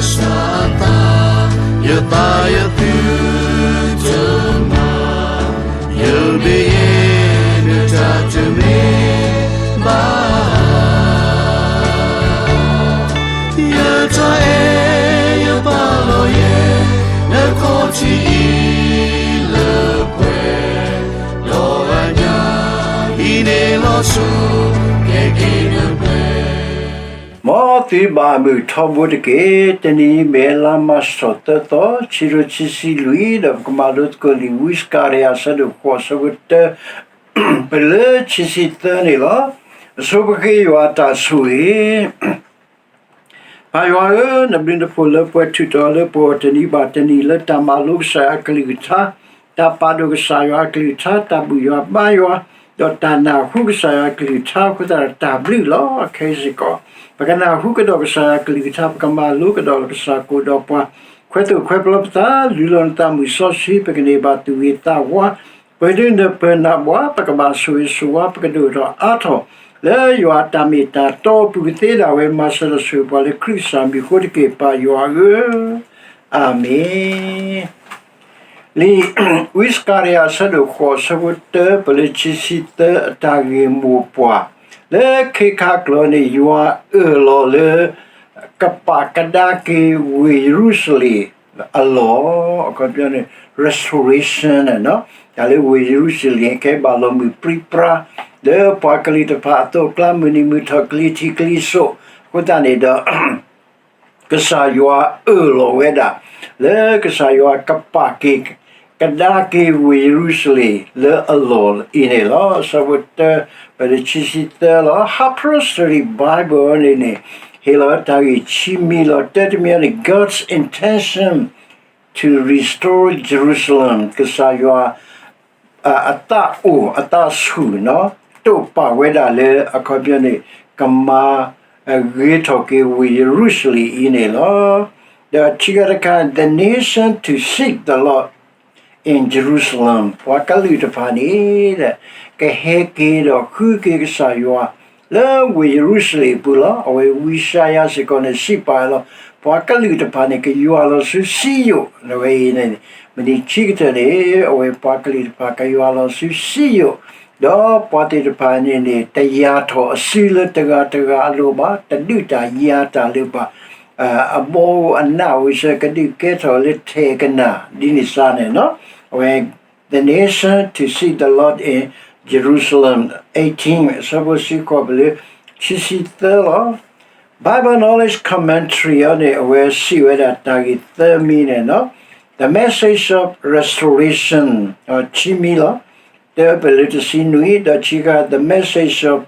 စၢသး, ယသးယသုတမၤ, ယမ့ၢ်ယဲ နတၢ်တမ့ၢ်ဘၣ်. ယတၢ်အဲၣ်ယပာ်လီၤယဲ နခီၣ်ထံးအံၤလၢပှဲၤ, ဒီးအညၣ်အံၤန့ၣ်လီၤဆိ ကဲက့ၤနပှဲၤ မ်သုဘၣ်မုာ်ထီဘိတက့ၢ်. တနံၤအံၤမ့ၢ်လါမၢ်ၡးထီၣ်သၢသီ, ခံကထိခံဆံလွံၢ်, ဒီးပကမၤလိသကိးလံာ်ဝံစကၤရယၤ အဆၢဒိၣ်ဃိး အဆၢဖိတၢ ပလၢခံဆံသၢန့ၣ်လီၤ. အဆိပဃ့ယွၤအတၢ်ဆိၣ်ဂ့ၤ ပၢ်ယွၤဧၢ, နဘျုးနဖှိၣ်လၢပှဲၤထီၣ်ထီလၢပဂီၢ်တနံၤဘၣ်တနံၤ လၢတၢ်မၤလိကစၢ်ယွၤအကလုၢ်ကထါ, တၢ်ပာ်ဒိၣ်ကစၢ်ယွၤအကလုၢ်ကထါ, တၢ်ဘူၣ်ယွၤဘါယွၤ, ဒီးတၢ်နၢ်ဟူကစၢ်ယွၤအကလုၢ်ကထါအဃိသတးဒီး တၢ်ဘျုးလီၤ. ခဲအံၤစ့ၢ်ကီး ပကနၢ်ဟူကဒီးကစၢ်ယွၤအကလုၢ်ကထါ, ပကမၤလိကဒီးကစၢ်ကိၣ်ဒီးပှၤ, ခွဲးသိၣ်ခွဲးပျီပသး, လူလီၤနသးမုၢ်စီဆှံ, ပကန့ၢ်ဘၣ်သူၣ်ဂ့ၤသးဝါ, ပကဒုးနၢ်ပၢၢ်နၢ်ဘှါ, ပကဘၣ်ဆိၣ်ဂ့ၤဆိၣ်ဝါ, ပကဒိၣ်ထီၣ်အါထီၣ် လၢယွၤအတၢ်မ့ၢ်တၢ်တီအပူၤကသ့ဒၣ်ဝဲ, မၤစၢၤဒီးဆိၣ်ဂ့ၤပှၤလၢခရံာ်ကစၢ်မံၤအဃိတက့ၢ်, ပၢ်ယွၤဧၢ, အၤမ့ၣ်. လံာ်ဝံစကၤရယၤ အဆၢဒိၣ်ဃိး အဆၢဖိတၢ ပလၢခံဆံသၢ အတၢ်ဂ့ၢ်မိၢ်ပှၢ်, လၢခဲခါကျိၤန့ၣ် ယွၤအၢၣ်လီၤလၢ ကပာ်ကဒါက့ၤဝ့ၢ်ယရူၤၡလ့ၣ်အလီၢ်, အခီပညီန့ၣ် restoration န့ၣ်, တၢ်လၢဝ့ၢ်ယရူၤၡလ့ၣ် ကဲဘၣ်လီၤမုၢ်ပြံပြါ လၢပှၤကလုာ်တဖၣ်အသိးအကျါ မုၢ်နံၤမုၢ်ထီၣ် ကလံၤထံးကလံၤစိး, အဃိသတးန့ၣ်ဒီး ကစၢ်ယွၤအၢၣ်လီၤဝဲဒၣ် လၢကစၢ်ယွၤကပာ်က့ၤ ကဒါက့ၤဝ့ၢ်ယရူၤၡလ့ၣ်လၢအလီၢ်အံၤန့ၣ်လီၤ. အဆၢဖိတၢ ပလၢခံဆံသၢလီၤ. Harper Study Bible န့ၣ်န့ၣ် ဟ့ၣ်လီၤတၢ်ဂ့ၢ်ခံမံၤလီၤ. တၢတမံၤန့ၣ် God's intention to restore Jerusalem ကစၢ်ယွၤ အသးအိၣ်အသးဆူၣ်န့ၣ် တိာ်ပာ်ဝဲဒၣ်လၢ အခီပညီန့ၣ် ကမၤဂ့ၤထီၣ်က့ၤဝ့ၢ်ယရူၤၡလ့ၣ်အံၤန့ၣ်လီၤ. ဒီးခံခါတခါ the nation to seek the Lord in Jerusalem ပှၤကလုာ်တဖၣ်န့ၣ် ကဟဲက့ၤဒီးဃုက့ၤကစၢ်ယွၤ လၢဝ့ၢ်ယရူၤၡလ့ၣ်အပူၤလီၤ. အဝဲဝံယၡါယၤစ့ၢ်ကီးန့ၣ် စံးပာ်လီၤ ပှၤကလုာ်တဖၣ်န့ၣ် ကယွၤလီၤဆူစံယိၣ်, အဝဲအံၤန့ၣ် မုၢ်နံၤခံကတၢၢ်န့ၣ် အဝဲပှၤကလုာ်တဖၣ်ကယွၤလီၤဆူစံယိၣ်, ဒီးပှၤသ့ၣ်တဖၣ်န့ၣ်န့ၣ် တယၤထီၣ်အစုလၢတဂၤတဂၤအလိၤဘၣ်, တဒုးတၢ်ယၤတၢ်လၢၤဘၣ်, အဘီဧိၤအနးဧိၤစ့ၢ် ကဒုးကဲထီၣ်လၢထဲကနၣ် ဒ်န့ၣ်စ့ၢ်န့ၣ်လီၤ. အဝဲ the nation to seek the Lord in Jerusalem eighteen အဆၢဖိစံဃိး ပလၢခံဆံသၢလီၤ. Bible Knowledge Commentary အံၤန့ၣ် အဝဲစံးဝဲဒၣ်တၢ်ဂ့ၢ်သၢမံၤန့ၣ်လီၤ. The message of restoration ခံမံၤလီၤ. တၢ ပလၢတဆံနွံ ဒီးခံခါ the message of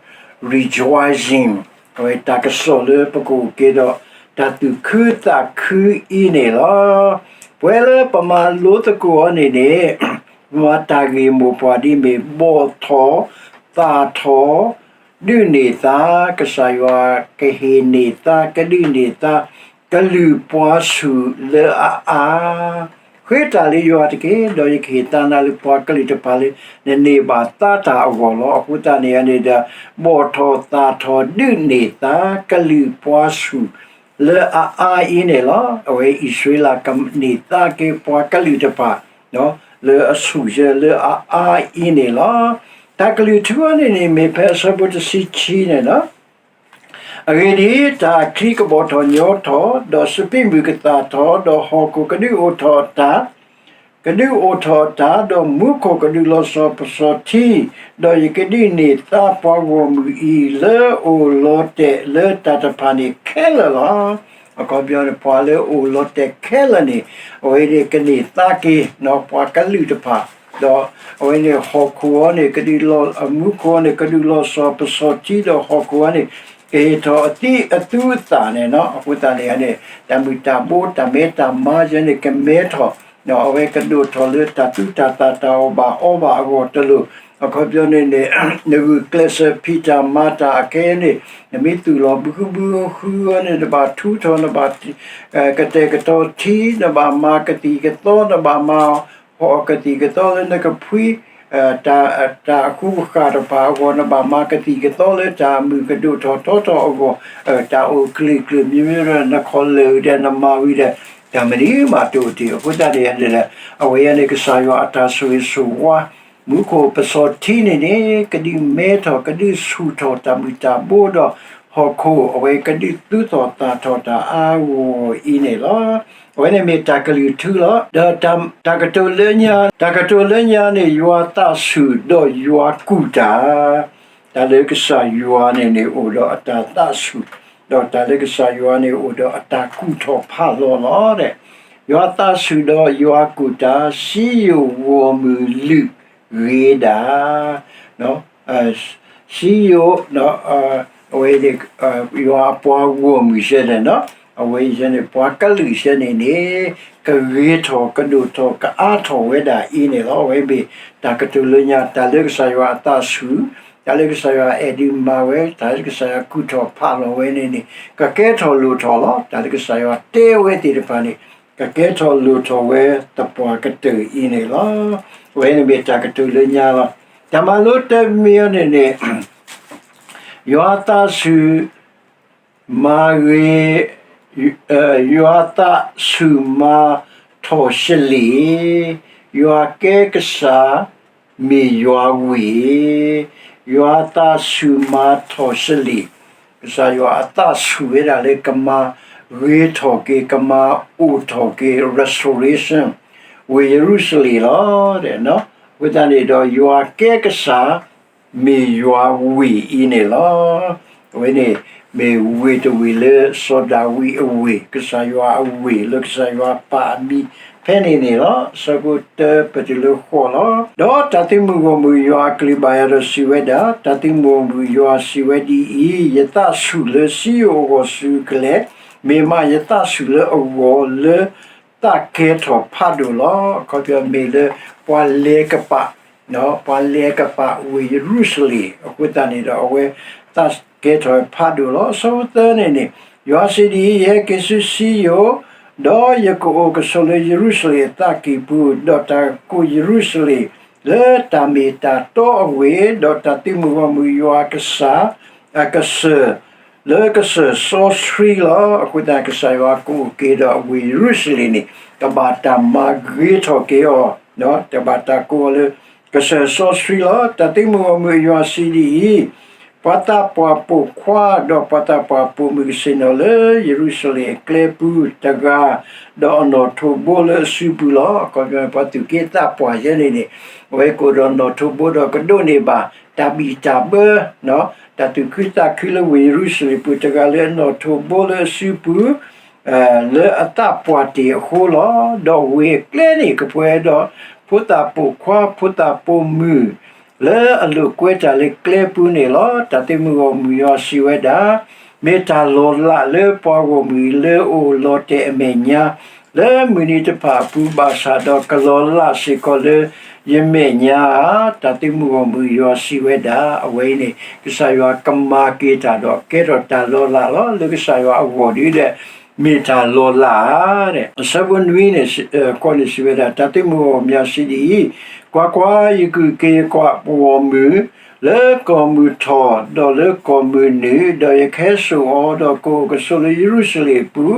rejoicing အဝဲတၢ်ကစီၣ်လၢပကအိၣ်က့ၤဒီးတၢ်သူၣ်ခုသးခုအံၤန့ၣ်လီၤ. ပဝဲလၢပမၤလိသကိးအီၤန့ၣ်န့ၣ် ပမၤတၢ်ဂ့ၢ်မိၢ်ပှၢ်ဒ်မ့ၢ် ဘီၣ်ထီၣ်, သၣ်ထီၣ်, ဒုးန့ၢ်သါ, ကစၢ်ယွၤကဟ့ၣ်န့ၢ်သါ, ကဒုးန့ၢ်သါ, ကလုၢ်ပှၤဆူၣ်လၢအအါ ဃ့တၢ်လၢယွၤတက့ၢ်, ဒီးယကဟ့ၣ်သါနၤလၢပှၤကလုာ်တဖၣ်လၢ နန့ၢ်ဘၣ်သါတၢ်အဂီၢ်လီၤ. အဃိသတးန့ၣ်န့ၣ်ဒီး ဘီၣ်ထီၣ်သၣ်ထီၣ်ဒုးန့ၢ်သါ ကလုာ်ပှၤဆူၣ်လၢအအါအံၤန့ၣ်လီၤ. အဝဲအံၣ်စရ့လးကန့ၢ်သါက့ၤပှၤကလုာ်တဖၣ် လၢအဆူၣ်ယဲလၢအအါအံၤန့ၣ်လီၤ. တၢ်ကလုၢ်ထူအီၤန့ၣ်န့ၣ် မ့ၢ်ဖဲအဆၢဖိတဆံခံန့ၣ်လီၤ. အဂ့ၢ်ဒ်အံၤ, တၢ်ချံကဘီၣ်ထီၣ်ညီထီၣ်, ဒီးစပံးမုၢ်ကသၣ်ထီၣ်, ဒီးဟီၣ်ခိၣ်ကဒုးအိၣ်ထီၣ်တၢ်, ကဒုးအိၣ်ထီၣ်တၢ်, ဒီးမူခိၣ်ကဒုးလီၤစီၤပစီၤထံ, ဒီးယကဒုးန့ၢ်သါပှၤဂီၢ်မုၢ်အံၤ လၢအအိၣ်လီၤတဲာ်လၢတၢ်တဖၣ်န့ၣ်ခဲလၢာ်လီၤ. အခီပညီန့ၣ် ပှၤလၢအအိၣ်လီၤတဲာ်ခဲလၢာ်န့ၣ် အဝဲန့ၣ်ကန့ၢ်သါက့ၤ ပှၤကလုာ်တဖၣ် ဒီးအဝဲန့ၣ်ဟီၣ်ခိၣ်အံၤန့ၣ် ကဒုးလီၤ မူခိၣ်အံၤန့ၣ် ကဒုးလီၤစီၤပစီၤထံ ဒီးဟီၣ်ခိၣ်အံၤန့ၣ် ကဟ့ၣ်ထီၣ်အသံအသူအသၣ်န့ၣ်လီၤ. အဃိသတးန့ၣ်န့ၣ် တၢ်မုၢ်တၢ်ဘိတၢ်မဲတၢ်မါယဲန့ၣ် ကမဲထီၣ် အဝဲကဒိၣ်ထီၣ်လၢတၢ်သူတၢ်သၣ်တၢ်အီၣ်ဘၣ်အီဘၣ်အဂီၢ်တလိၣ်. အခီပညီန့ၣ်န့ၣ် နဂုာ်ကျဲးစၢးဖံးတၢ်မၤတၢ်အခဲအံၤန့ၣ် နမ့ၢ်သူၣ်လီၤဘုဃုဘုဃုအံၤန့ၣ် နဘၣ်ထူထီၣ် နဘၣ် ကတဲာ်ကတီၤထံ နဘၣ်မၤကသံၣ်ကသီ နဘၣ်မၤဟီၣ်ကသံၣ်ကသီလၢနကဖှံ တၢ်အဃူဃာ်တဖၣ်အဂီၢ် နဘၣ်မၤကသံၣ်ကသီလၢတၢ်မုာ်ကဒိၣ်ထီၣ်ထီထီၣ်အဂီၢ်, တၢ်အိၣ်ကျ့ကျ့မ့မ့ၢ်ဒီး နခီၣ်လၢာ်ဒီးနမၤဝံၤဒီး တၢ်မနုၤမးတအိၣ်တ့ၢ်. အဃိသတးန့ၣ် အဝဲအံၤန့ၣ် ကစၢ်ယွၤအတၢ်ဆိၣ်ဂ့ၤဆိၣ်ဝါ မူခိၣ်ပစီၤထံန့ၣ်န့ၣ် ကဒုးမဲထီၣ် ကဒုးဆူၣ်ထီၣ်တၢ်မုၢ်တၢ်ဘိဒီး ဟီၣ်ခိၣ်အဝဲကဒုးသူၣ်ထီၣ်သၣ်ထီၣ်တၢ်အါဂီၢ်အံၤန့ၣ်လီၤ. အဝဲန့ၣ်မ့ၢ်တၢ်ကလုၢ်ထူလီၤ. ဒီးတၢ်ကတိၤလၢညါ, တၢ်ကတိၤလၢညါန့ၣ် ယွၤသးဆူၣ်ဒီးယွၤကူၣ်တၢ်, တၢ်လၢကစၢ်ယွၤန့ၣ်န့ၣ် အိၣ်ဒီးအတၢ်သးဆူၣ်, ဒီးတၢ်လၢကစၢ်ယွၤန့ၣ် အိၣ်ဒီးအတၢ်ကူၣ်ထီၣ်ဖးလီၤလီၤ. ယွၤသးဆူၣ်ဒီးယွၤကူၣ်တၢ်, စံယိၣ်ဂီၢ်မုၢ်လုၢ်ဂ့ၤဒၣ် စံယိၣ်, အဝဲန့ၣ် ယွၤအပှၤဂီၢ်မုၢ်စဲန့ၣ်, အဝဲစဲန့ၣ် ပှၤကလုာ်စဲန့ၣ်န့ၣ် ကဂ့ၤထီၣ်ကဒိၣ်ထီၣ်ကအါထီၣ်ဝဲဒၣ်အံၤန့ၣ်လီၤ. အဝဲမ့ၢ်တၢ်ကတိၤလၢညါ တၢ်လၢကစၢ်ယွၤအသးဆူၣ်, တၢ်လၢကစၢ်ယွၤအဲၣ်ဒုးမၤဝဲ, တၢ်လၢကစၢ်ယွၤကူၣ်ထီၣ်ဖးလီၤဝဲန့ၣ်န့ၣ် ကကဲထီၣ်လိၣ်ထီၣ်လီၤ. တၢ်လၢကစၢ်ယွၤတဲဝဲသ့ၣ်တဖၣ်န့ၣ် ကကဲထီၣ်လိၣ်ထီၣ်ဝဲသပှၢ်ကတၢၢ်အံၤန့ၣ်လီၤ. အဝဲန့ၣ်မ့ၢ်တၢ်ကတိၤလၢညါလီၤ. တၢ်မၤလိတမံၤအံၤန့ၣ်န့ၣ် ယွၤသးဆူၣ်မၤဂ့ၤ, ယွၤသးဆူၣ်မၤထီၣ်စလ့ၣ်, ယွၤကဲကစၢ် မ့ၢ်ယွၤဝ့ၢ်, ယွၤသးဆူၣ်မၤထီၣ်စလ့ၣ်, ကစၢ်ယွၤအသးဆူၣ်ဝဲဒၣ်လၢကမၤဂ့ၤထီၣ်က့ၤ ကမၤအိၣ်ထီၣ်က့ၤ restoration ဝ့ၢ်ယရူၤၡလ့ၣ်လီၤ. အဃိသတးန့ၣ်ဒီး ယွၤကဲကစၢ် မ့ၢ်ယွၤဝ့ၢ်အံၤန့ၣ်လီၤ. အဝဲန့ၣ် မ့ၢ်ဝ့ၢ်တဝ့ၢ်လၢစီၤဒၤဝံးအဝ့ၢ်, ကစၢ်ယွၤအဝ့ၢ် လၢကစၢ်ယွၤပာ်အမံၤဖဲန့ၣ်န့ၣ်လီၤ. အဆၢဖိတၢပတုၤလၢဃိးလီၤ. ဒီးတၢ်သုးမုၢ်ဂီၢ်မုၢ်ယွၤအကလုၢ်ဘၣ်ယၤဒီးစံးဝဲဒၣ်, တၢ်သုးမုၢ်ဂီၢ်မုၢ်ယွၤစံးဝဲဒ်အံၤ, ယသးဆူၣ်လၢစံယိၣ်အဂီၢ်ဆူၣ်ကလဲာ်, မ့ၢ်မးယသးဆူၣ်လၢအဂီၢ်လၢ သးကဲထီၣ်ဖးဒိၣ်လီၤ. အခီပညီမ့ၢ်လၢ ပှၤလဲၤကပာ်, ပှၤလဲၤကပာ်ဝ့ၢ်ယရူၤၡလ့ၣ် အဃိသတးန့ၣ်ဒီး အဝဲသးကဲထီၣ်ဖးဒိၣ်လီၤ. အဆၢဖိသၢန့ၣ်န့ၣ်, ယွၤစံးဒ်အံၤ, ယဟဲက့ၤဆူစံယိၣ်, ဒီးယကအိၣ်ကဆိးလၢယရူၤၡလ့ၣ်အသးကံၢ်ပူၤ, ဒီးတၢ်ကိးယရူၤၡလ့ၣ် လၢတၢ်မ့ၢ်တၢ်တီအဝ့ၢ်, ဒီးတၢ်သုးမုၢ်ဂီၢ်မုၢ်ယွၤကစၢ် အကစၢၢ် လၢကစၢၢ်စီဆှံလီၤ. အဃိသတး ကစၢ်ယွၤကအိၣ်က့ၤဒီးအဝ့ၢ်ယရူၤၡလ့ၣ်န့ၣ် ကဘၣ်တၢ်မၤဂ့ၤထီၣ်က့ၤအီၤ, တဘၣ်တၢ်ကိးအီၤလၢ ကစၢၢ်စီဆှံလီၤ. တၢ်သုးမုၢ်ဂီၢ်မုၢ်ယွၤစံးဒ်အံၤ, ပှၤသးပှၢ်ပိာ်ခွါ ဒီးပှၤသးပှၢ်ပိာ်မုၣ်ကဆ့ၣ်နီၤလၢယရူၤၡလ့ၣ်အကျဲပူၤတဂၤ, ဒီးအနီၣ်ထိးဘိလၢအစုပူၤလီၤ. အခီပညီ ပှၤသူၣ်က့သးပှၢ်ယဲန့ၣ်န့ၣ် အဝဲကအိၣ်ဒီးနီၣ်ထိးဘိဒီးကဒိးန့ၢ်ဘၣ် တၢ်ဘံၣ်တၢ်ဘၢ တၢ်သူၣ်ခုသးခုလၢဝ့ၢ်ယရူၤၡလ့ၣ်ပူၤတဂၤလၢအနီၣ်ထိးဘိလၢအစုပူၤ လၢအသးပှၢ်တ့ၢ်အဃိလီၤ. ဒီးဝ့ၢ်အကျဲန့ၣ်ကပှဲၤဒီး ဖိသၣ်ပိာ်ခွါ ဖိသၣ်ပိာ်မုၣ် လၢအလိာ်ကွဲတၢ်လၢကျဲပူၤန့ၣ်လီၤ. တၢ်သုးမုၢ်ဂီၢ်မုၢ်ယွၤစံးဝဲဒၣ်, မ့ၢ်တၢ်လီၤလးလၢပှၤဂီၢ်မုၢ်လၢအိၣ်လီၤတဲာ်အမဲာ်ညါ လၢမုၢ်နံၤတဖၣ်အပူၤ ဘၣ်ဆၣ်ဒီးကလီၤလးစ့ၢ်ကီးလၢယမဲာ်ညါဧါ. တၢ်သုးမုၢ်ဂီၢ်မုၢ်ယွၤစံးဝဲဒၣ်, အဝဲအံၤန့ၣ် ကစၢ်ယွၤကမၤက့ၤတၢ်ဒီးကဲထီၣ်တၢ်လီၤလးလီၤ. လၢကစၢ်ယွၤအဂီၢ်ဒ်ဒီး မ့ၢ်တၢ်လီၤလးဧါ. အဆၢဖိနွံန့ၣ် ကီန့ၣ်စံးဝဲဒၣ်, တၢ်သုးမုၢ်ဂီၢ်မုၢ်ယွၤစံးဒ်အံၤ, ကွၢ်ကွၢ်, ယကူၣ်က့ၤယကွၢ်ပှၤဂီၢ်မုၢ် လၢကီၢ်မုၢ်ထီၣ် ဒီးလၢကီၢ်မုၢ်နုာ်, ဒီးယကဟဲစိာ်အီၤ, ဒီးကအိၣ်ကဆိးလၢယရူၤၡလ့ၣ်အပူၤ,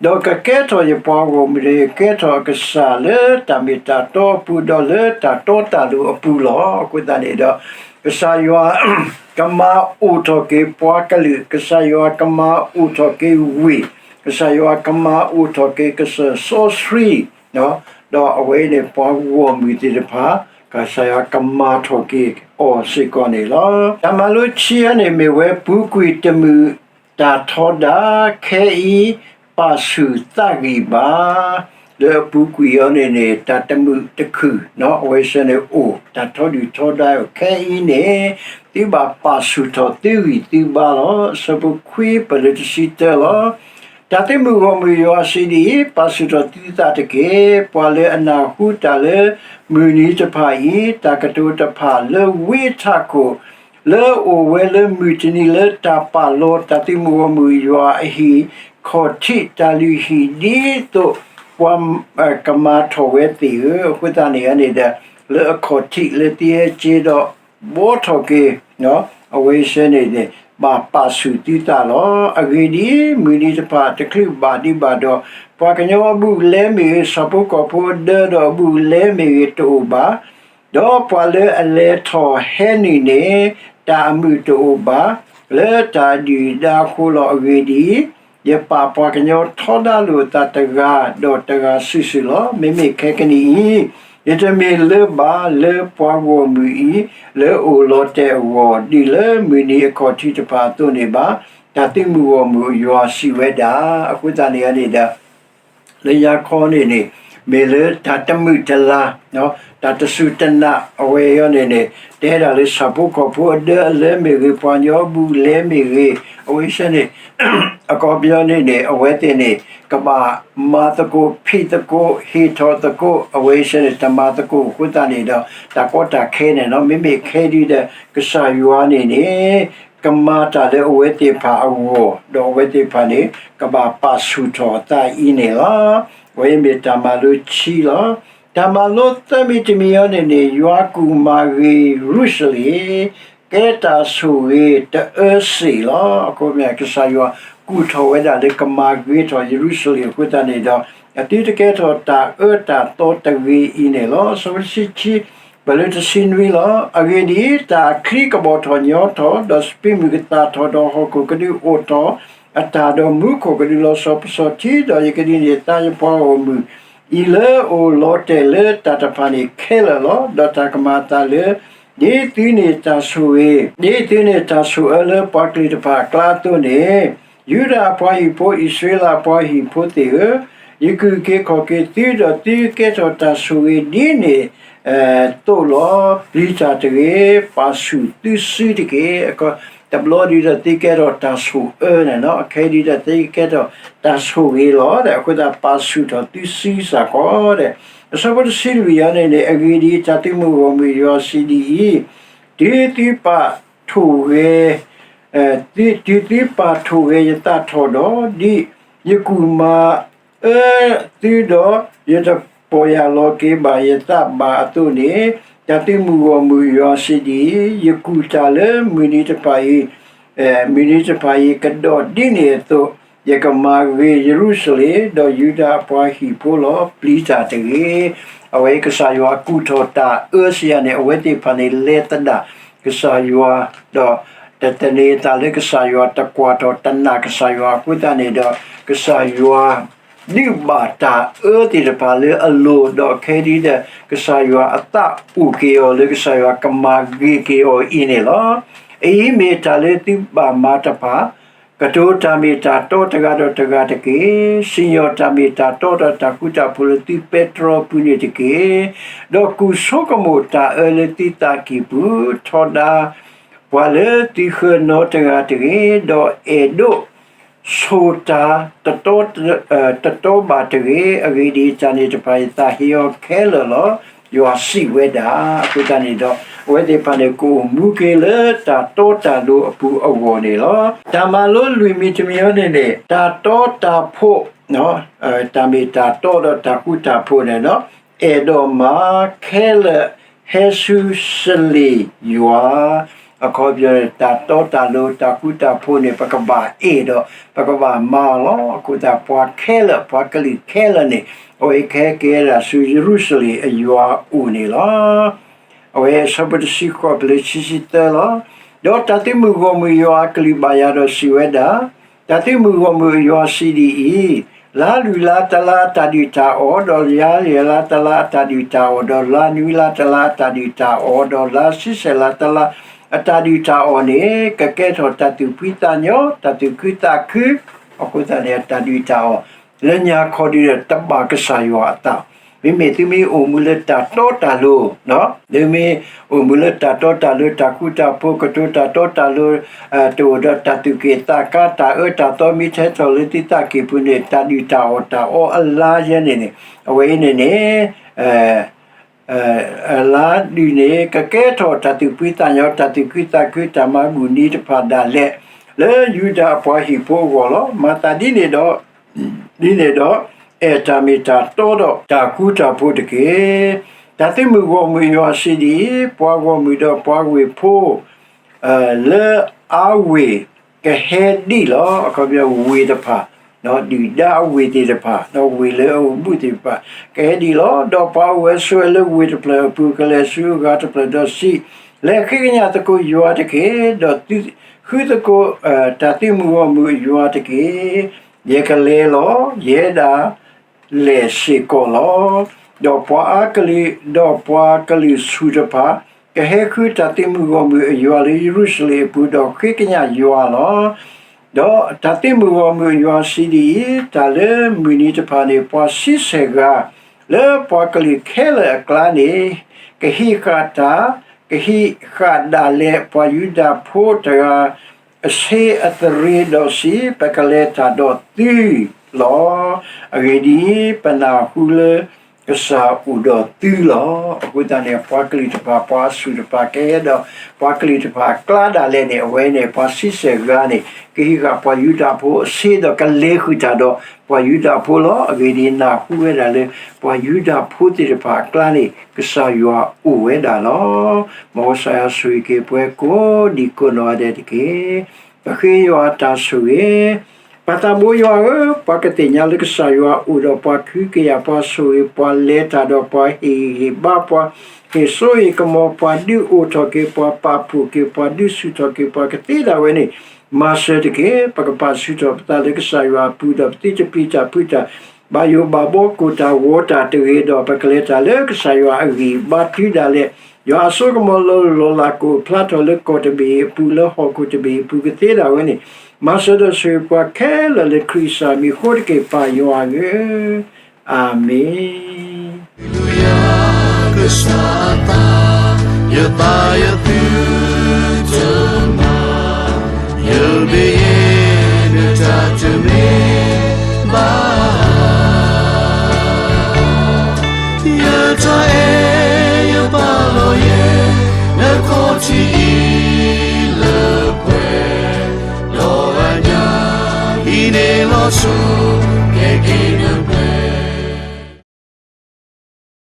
ဒီးကကဲထီၣ်ယပှၤဂီၢ်မုၢ်, ဒီးယကကဲထီၣ်အကစၢ်လၢတၢ်မ့ၢ်တၢ်တီအပူၤ, ဒီးလၢတၢ်တီတၢ်လိၤအပူၤလီၤ. အဃိသတးန့ၣ်ဒီး ကစၢ်ယွၤ ကမၤအိၣ်ထီၣ်က့ၤပှၤကလုာ်, ကစၢ်ယွၤကမၤအိၣ်ထီၣ်က့ၤဝ့ၢ်, ကစၢ်ယွၤကမၤအိၣ်ထီၣ်က့ၤကစၢၢ်စီဆှံ ဒီးအဝဲအံၤန့ၣ် ပှၤဂီၢ်မုၢ်သ့ၣ်တဖၣ် ကစၢ်ယွၤကမၤထီၣ်က့ၤအီၤစ့ၢ်ကီးန့ၣ်လီၤ. တၢ်မၤလိခံဂၤန့ၣ် မ့ၢ်ဝဲပူၤကွံာ်တမုာ်တၢ်ထီဒါ ခဲအံၤပာ်ဆူၣ်သးဂံၢ်ဘါ, လၢအပူၤကွံာ်အီၤန့ၣ်န့ၣ် တၢ်တမုာ်တခုၣ် အဝဲစ့ၢ်န့ၣ်အိၣ်, တၢ်ထီဒုၣ်ထီဒါအိၣ်, ခဲအံၤန့ၣ် သုဘၣ်ပာ်ဆူၣ်ထီၣ်သုဂံၢ်သုဘါလီၤ. အဆၢဖိခွံပလၢတဆံတၢလီၤ. တၢ်သုးမုၢ်ဂီၢ်မုၢ်ယွၤစံးဒ်အံၤ, ပာ်ဆူၣ်ထီၣ်သုသးတက့ၢ်. ပှၤလၢအနၢ်ဟူတၢ်လၢမုၢ်နံၤတဖၣ်အံၤ, တၢ်ကတိၤတဖၣ်လၢဝံအထးခိၣ် လၢအအိၣ်ဝဲလၢမုၢ်တနံၤလၢတၢ်ပာ်လီၤတၢ်သုးမုၢ်ဂီၢ်မုၢ်ယွၤအဟံၣ်, ခီၣ်ထံးတၢ်လုၢ်ဟံၣ်ဒ်သိးပှၤကမၤထီၣ်ဝဲသ့ၣ်ဧၢ, အဃိသတးန့ၣ်န့ၣ်ဒီး လၢအခီၣ်ထံးလၢသုဟဲက့ၤဒီး ဘှီထီၣ်က့ၤ အဝဲသ့ၣ်န့ၣ်န့ၣ် ဘၣ်ပာ်ဆူၣ်သုသးလီၤ. အဂ့ၢ်ဒ်အံၤ, မုၢ်နံၤတဖၣ်တချုးဘၣ်ဒံးဘၣ်ဒီး, ပှၤကညီအဘူးအလဲမ့ၢ်ဂ့ၤ, ဆၣ်ဖိကီၢ်ဖိအဒၢဒီးအဘူးအလဲမ့ၢ်ဂ့ၤ တအိၣ်ဘၣ် ဒီးပှၤလၢအလဲၤထီၣ်ဟဲနုာ်န့ၣ် တၢ်အမုာ်တအိၣ်ဘၣ် လၢတၢ်ဒုၣ်ဒါအဃိလီၤ. အဂ့ၢ်ဒ်အံၤ, ယပာ်ပှၤကညီထီဒါလိာ်အသးတဂၤဒီးတဂၤစုာ်စုာ်လီၤ. မ့မ့ၢ်ခဲကနံၣ်အံၤ, ယတမ့ၢ်လၢၤဘၣ်လၢပှၤဂီၢ်မုၢ်အံၤ လၢအိၣ်လီၤတဲာ်အဂီၢ် ဒ်လၢမုၢ်နံၤအခီၣ်ထံးတဖၣ်အသိးန့ၣ်ဘၣ်, တၢ်သုးမုၢ်ဂီၢ်မုၢ်ယွၤစံးဝဲဒၣ်. အဃိသတးန့ၣ်န့ၣ်ဒီး လၢညါခီန့ၣ်န့ၣ် မ့ၢ်လၢတၢ်တမုာ်တလၤ, တၢ်တစူၢ်တနာ်အဝဲအံၤန့ၣ်န့ၣ် တဲဒၣ်လၢဆၣ်ဖိကီၢ်ဖိအဒၢအလဲမ့ၢ်ဂ့ၤ, ပှၤကညီအဘူးအလဲမ့ၢ်ဂ့ၤ, အဝဲသ့ၣ်န့ၣ် အခီပညီန့ၣ်န့ၣ် အဝဲသ့ၣ်န့ၣ် ကဘၣ်မၤသကိး, ဖံးသကိး, ဟ့ၣ်ထီၣ်သကိး, အဝဲသ့ၣ်န့ၣ် တမၤသကိးအဃိသတးန့ၣ်ဒီး တၢ်ကီတၢ်ခဲန့ၣ်လီၤ. မ့မ့ၢ်ခဲဒ်ဒီး ကစၢ်ယွၤန့ၣ်န့ၣ် ကမၤတၢ်လၢအဝဲသ့ၣ်တဖၣ်အဂီၢ်, ဒီးအဝဲသ့ၣ်တဖၣ်န့ၣ် ကဘၣ်ပာ်ဆူၣ်ထီၣ်အသးအံၤန့ၣ်လီၤ. အဝဲအံၤမ့ၢ်တၢ်မၤလိခံလီၤ. တၢ်မၤလိသၢမံၤတမံၤအံၤန့ၣ်န့ၣ် ယွၤကူၣ်မၤဂ့ၤယရူၤၡလ့ၣ်, ကဲတၢ်ဆိၣ်ဂ့ၤတအၢစ့ၢ်လီၤ. အခီပညီ ကစၢ်ယွၤကူၣ်ထီၣ်ဝဲဒၣ်လၢကမၤဂ့ၤထီၣ်ယရူၤၡလ့ၣ်အဃိသတးန့ၣ်ဒီး အသုတကဲထီၣ်တၢ်အၢတၢ်သီတဂ့ၤအံၤန့ၣ်လီၤ. အဆၢဖိတဆံခံ ပလၢတဆံနွံလီၤ. အဂ့ၢ်ဒ်အံၤ, တၢ်အချံကဘီၣ်ထီၣ်ညီထီၣ်, ဒီးစပံးမုၢ်ကသၣ်ထီၣ်, ဒီးဟီၣ်ခိၣ်ကဒုအိၣ်ထီၣ်အတၢ်, ဒီးမူခိၣ်ကဒုလီၤဆီပစီၤထံ, ဒီးယကဒုးန့ၢ်သါယပှၤဂီၢ်မုၢ်အံၤလၢအအိၣ်လီၤတဲာ်လၢတၢ်တဖၣ်န့ၣ်ခဲလၢာ်လီၤ. ဒီးတၢ်ကမၤအသးလၢ ဒ်သုန့ၢ်တၢ်ဆိၣ်ဂ့ၤ, ဒ်သုန့ၢ်တၢ်ဆိၣ်အၢလၢပှၤကလုာ်တဖၣ်အကျါအသိးန့ၣ်, ယူဒၤအပှၤဟံၣ်ဖိ, အံၣ်စရ့လးအပှၤဟံၣ်ဖိသ့ၣ်ဧၢ, ယကူၣ်က့ၤခီၣ်က့ၤသု, ဒီးသုကဲထီၣ်တၢ်ဆိၣ်ဂ့ၤဒ်န့ၣ် သိးလီၤ. ပျံၤတၢ်တဂ့ၤ, ပာ်ဆူၣ်သုစုတက့ၢ်. တဘျီဒုးဒီးသုကဲထီၣ်တၢ်ဆိၣ်အၢန့ၣ်လီၤ. အခဲဒုးဒီးသုကဲထီၣ်တၢ်ဆိၣ်ဂ့ၤလီၤ. အဃိသတးပာ်ဆူၣ်ထီၣ်သုစုစ့ၢ်ကီးဒီး အဆၢဖိတဆံလွံၢ်အံၤန့ၣ်န့ၣ်, အဂ့ၢ်ဒ်အံၤ, တၢ်သုးမုၢ်ဂီၢ်မုၢ်ယွၤစံးဒ်အံၤ, တုၤသုပာ်ထိၣ်ဂဲၤ တုၤသုပာ်ထိၣ်ဂဲၤယသးထီၣ်ဒီး, ဒ်ယကူၣ်မၤအၢသုဒီး ယတပီၢ်ယၢ်လီၤက့ၤဘၣ်ယသးဘၣ်အသိးန့ၣ်, တၢ်သုးမုၢ်ဂီၢ်မုၢ်ယွၤစံးဒ်အံၤ, ယကူၣ်တၢ်လၢမုၢ်နံၤတဖၣ်အံၤ မုၢ်နံၤတဖၣ်အံၤကဒီးဒ်န့ၣ်အသိး, ယကမၤဂ့ၤယရူၤၡလ့ၣ်, ဒီးယူဒၤအပှၤဟံၣ်ဖိလီၤ. ပျံၤတၢ်တဂ့ၤ. အဝဲကစၢ်ယွၤကူၣ်ထီၣ်တၢ်အၢစံးယၤန့ၣ် အဝဲသ့ၣ်တဖၣ်န့ၣ် လဲၤသဒၣ်ကစၢ်ယွၤ, ဒီးတသန့ၤအသးလၢကစၢ်ယွၤ, တကွၢ်ထီၣ်တနာ်ကစၢ်ယွၤအဃိသတးန့ၣ်ဒီး ကစၢ်ယွၤ ဒုးဘၣ်တၢ်အၢသ့ၣ်တဖၣ်လၢအလိၤ, ဒီးခဲဒုးဒီး ကစၢ်ယွၤအသးအိၣ်က့ၤအီၤ လၢကစၢ်ယွၤကမၤဂ့ၤက့ၤအီၤအံၤန့ၣ်လီၤ. အအံၤမ့ၢ်တၢ်လၢသုဘၣ်မၤတဖၣ်, ကတိၤတၢ်မ့ၢ်တၢ်တီတဂၤဒီးတဂၤတက့ၢ်. စံၣ်ညီၣ်တၢ်မ့ၢ်တၢ်တီဒီးတၢ်ဃူတၢ်ဖိးလၢသုပဲတြီပူၤန့ၣ်တက့ၢ်. ဒီးကူၣ်ဆိကမိၣ်တၢ်အၢလၢသုသးကံၢ်ပူၤ, ထီဒါပှၤလၢသုဃၢၤနီတဂၤတဂ့ၤ, ဒီးအဲၣ်ဒိး ဆိၣ်တၢ်တတီဘၣ်တဂ့ၤ. အဂ့ၢ်ဒ်အံၤ, တၢ်န့ၣ်တဖၣ်ယသးဟ့အီၤခဲလၢာ်လီၤ, ယွၤစံးဝဲဒၣ်. အဃိသတးန့ၣ်ဒီး အဝဲသ့ၣ်တဖၣ်န့ၣ် ကအိၣ်မူက့ၤလၢတၢ်တီတၢ်လိၤအပူၤအဂီၢ်န့ၣ်လီၤ. တၢ်မၤလိလွံၢ်မံၤတမံၤအံၤန့ၣ်န့ၣ် တၢ်တီတၢ်ဖှီၣ်, တၢ်မ့ၢ်တၢ်တီဒီးတၢ်ဃူတၢ်ဖိးန့ၣ်ဒီး အဲၣ်ဒိးမၤခဲလၢာ်ဟဲဆူစလ့ၣ်ယွၤ, အခီပညီန့ၣ် တၢ်တီတၢ်လိၤ တၢ်ဃူတၢ်ဖိးန့ၣ် ပကဘၣ်အဲၣ်ဒီး ပကဘၣ်မၤအီၤလီၤ. အဃိသတး ပှၤခဲလၢာ် ပှၤကလုာ်ခဲလၢာ်န့ၣ် အဝဲကဟဲက့ၤဝဲဒၣ်ဆူယရူၤၡလ့ၣ်အယွၤအအိၣ်န့ၣ်လီၤ. အဝဲအဆၢဖိတဆံဃိး ပလၢခံဆံသၢလီၤ. ဒီးတၢ်သုးမုၢ်ဂီၢ်မုၢ်ယွၤအကလုၢ်ဘၣ်ယၤဒီးစံးဝဲဒၣ်, တၢ်သုးမုၢ်ဂီၢ်မုၢ်အယွၤစံးဒ်အံၤ, လါလုၢ်လါတလါအတၢ်ဒုၣ်တၢ်အီၣ်, ဒီးလါယဲၢ်လါတလါအတၢ်ဒုၣ်တၢ်အီၣ်, ဒီးလါနွံလါတလါအတၢ်ဒုၣ်တၢ်အီၣ်, ဒီးလါဆံဆဲၣ်လါတလါအတၢ်ဒုၣ်တၢ်အီၣ်န့ၣ် ကကဲထီၣ်တၢ်သူၣ်ဖှံသးညီ, တၢ်သူၣ်ခုသးခု, အဃိသတးန့ၣ် တၢ်ဒုၣ်တၢ်အီၣ် လၢညါခီဒုဒီး တဘၣ်ကစၢ်ယွၤအသး, မ့မ့ၢ်သုမ့ၢ်အိၣ်မူလၢတၢ်တီတၢ်လိၤ, သုမ့ၢ်အိၣ်မူလၢတၢ်တီတၢ်လိၤ တၢ်ဃူတၢ်ဖိး ကတိၤတၢ်တီတၢ်လိၤ, တအိၣ်ဒီးတၢ်သူၣ်က့ၣ်သးကါ တၢ်အၢတၢ်သီမ့ၢ်ထဲထီၣ်လၢသုသးကံၢ်ပူၤန့ၣ် တၢ်ဒုၣ်တၢ်အီၣ်တၢ်အီအလါယဲန့ၣ်န့ၣ် အဝဲအံၤန့ၣ်န့ၣ် အလါဒုန့ၣ် ကကဲထီၣ်တၢ်သူၣ်ဖှံသးညီ တၢ်သူၣ်ခုသးခု တၢ်မၤဘူၣ်နံၤတဖၣ်ဒၣ်လဲာ် လၢယူဒၤအပှၤဟံၣ်ဖိအဂီၢ်လီၤ. မၤသးဒ်န့ၣ်ဒီး ဒ်န့ၣ်ဒီး အဲၣ်တၢ်မ့ၢ်တၢ်တီဒီးတၢ်ဃူတၢ်ဖိးတက့ၢ်. တၢ်သ့ၣ်မုၣ်ဂီၢ်မုၢ်အယွၤစံးဒ်အံၤ, ပှၤဂီၢ်မုၢ်ဒီးပှၤဝ့ၢ်ဖိ လၢအါဝ့ၢ်ကဟဲဒံးလီၤ. အခီပညီဝ့ၢ်တဖၣ်, ဒုၣ်ဒါအဝ့ၢ်သ့ၣ်တဖၣ်, ဒီးဝ့ၢ်လၢအအိၣ်ဘူးသ့ၣ်တဖၣ် ကဟဲဒံးလီၤ. ဒီးပှၤအိၣ်ဝဲဆိးဝဲလၢဝ့ၢ်တဖျၢၣ်အပူၤ ကလဲၤဆူအဂၤတဖျၢၣ်ဒီးစံး, လဲၤဃ့ကညးသကိးယွၤတက့ၢ်, ဒီးဃုသကိး တၢ်သ့ၣ်မုၣ်ဂီၢ်မုၢ်အယွၤတက့ၢ်. ယကလဲၤလီၤ, ယဲဒၣ် လဲၤစ့ၢ်ကီးလီၤ. ဒီးပှၤအါကလုာ်, ဒီးပှၤကလုာ်ဆူၣ်တဖၣ် ကဟဲဃုတၢ်သ့ၣ်မုၣ်ဂီၢ်မုၢ်အယွၤလၢယရူၤၡလ့ၣ်အပူၤ, ဒီးဃ့ကညးယွၤလီၤ. ဒီးတၢ်သ့ၣ်မုၣ်ဂီၢ်မုၢ်အယွၤစံးဒ်အံၤ, တၢ်လၢမုၢ်နံၤတဖၣ်န့ၣ် ပှၤဆံဆဲၣ်ဂၤ လၢပှၤကလုာ်ခဲလၢာ်အကျါန့ၣ် ကဟံးဃာ်တၢ်, ကဟံးဃာ်ဒၣ်လဲာ်ပှၤယူဒၤဖိတဂၤ အဆ့အသရ့ဒီးစံး, ပကလဲၤတၢ်ဒီးသုလီၤ. အဂ့ၢ်ဒ်အံၤ, ပနၢ်ဟူလၢကစၢ်အိၣ်ဒီးသုလီၤ. အဃိသတးန့ၣ် ပှၤကလုာ်တဖၣ်, ပှၤဆူၣ်တဖၣ် ကဟဲဒီးပှၤကလုာ်တဖၣ်အကျါဒၣ်လဲာ်န့ၣ်, အဝဲန့ၣ် ပှၤဆံဆဲၣ်ဂၤန့ၣ် ကဟံးဃာ်ပှၤယူဒၤဖိအဆ့ဒီးကလဲၤဃုာ်တၢ်ဒီးပှၤယူဒၤဖိလီၤ. အဂ့ၢ်ဒ်အံၤ, နၢ်ဟူဝဲဒၣ်လၢပှၤယူဒၤဖိသ့ၣ်တဖၣ်အကျါန့ၣ် ကစၢ်ယွၤအိၣ်ဝဲဒၣ်လီၤ. မ်ကစၢ်ယွၤဆိၣ်ဂ့ၤက့ၤပှၤကိးဒံးကိးနီၢ်ဂၤဒဲးတက့ၢ်. ပဃ့ယွၤအတၢ်ဆိၣ်ဂ့ၤ. ပၢ်သးဘိယွၤဧၢ, ပှၤကသ့ၣ်ညါလၢကစၢ်ယွၤအိၣ်ဒီးပှၤခုကယာ်, ပှၤဆိၣ်ဂ့ၤပှၤလဲၤတၢ်ဒီးပှၤဟ့ၣ်ဂံၢ်ဟ့ၣ်ဘါ, ပှၤဟ့ၣ်စိဟ့ၣ်ကမီၤ, ပှၤဒုးအိၣ်ထီၣ်က့ၤ, ပှၤပာ်ဖှိၣ်က့ၤ, ပှၤဒုးဆူၣ်ထီၣ်က့ၤပှၤကသ့ဒၣ်ဝဲန့ၣ်, မၤစၢၤတက့ၢ်. ပကပာ်ဆူၣ်ထီၣ်ပသးလၢကစၢ်ယွၤအပူၤ, ဒီးပသုတပျံၤတၢ်ဖုးတၢ် ဘၣ်ယိၣ်ဘၣ်ဘီကိၢ်တၢ်ဂီၤတၢ်တဂ့ၤ, ဒီးပကလဲၤတၢ်လၢကစၢ်ယွၤအဂံၢ်ဘါတုၤဒၣ်လဲာ်. ယွၤအစိကမီၤလီၤလိၢ်လီၤလး ကအိၣ်ဖျါထီၣ်လၢကီၢ်တဘ့ၣ်အပူၤ, လၢဟီၣ်ခိၣ်တဘ့ၣ်အပူၤကသ့ဒၣ်ဝဲန့ၣ်, မၤစၢၤဒီးဆိၣ်ဂ့ၤပှၤခဲလၢာ်လၢခရံာ်ကစၢ်မံၤအဃိတက့ၢ်, ပၢ်ယွၤဧၢ, အၤမ့ၣ်. ကစၢ်အသး, ယသးယသုတမၤ, ယမ့ၢ်ယဲ နတၢ်တမ့ၢ်ဘၣ်. ယတၢ်အဲၣ်ယပာ်လီၤယဲ နခီၣ်ထံးအံၤလၢပှဲၤ, ဒီးအညၣ်အံၤန့ၣ်လီၤဆီ ကဲက့ၤနပှဲၤ